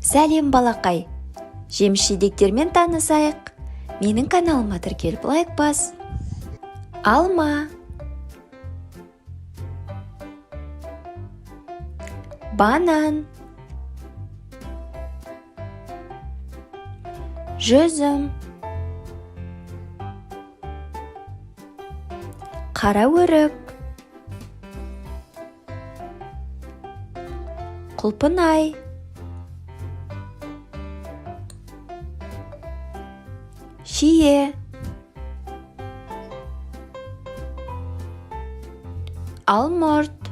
Сәлем, балақай! Жеміс-жидектермен танысайық. Менің каналыма тіркеліп, лайк бас. Алма, банан, жүзім, қара өрік, құлпынай, шие, алмұрт,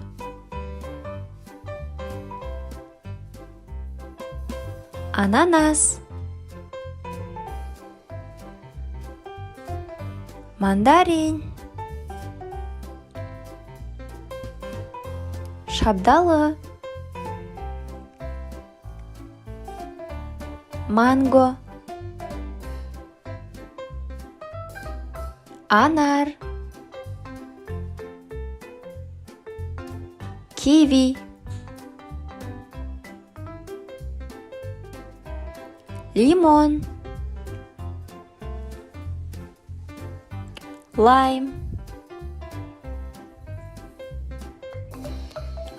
ананас, мандарин, шабдалы, манго, анар, киви, лимон, лайм,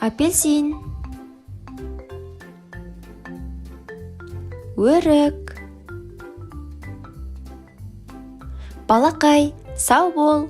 апельсин, өрік. Балақай, сау бол!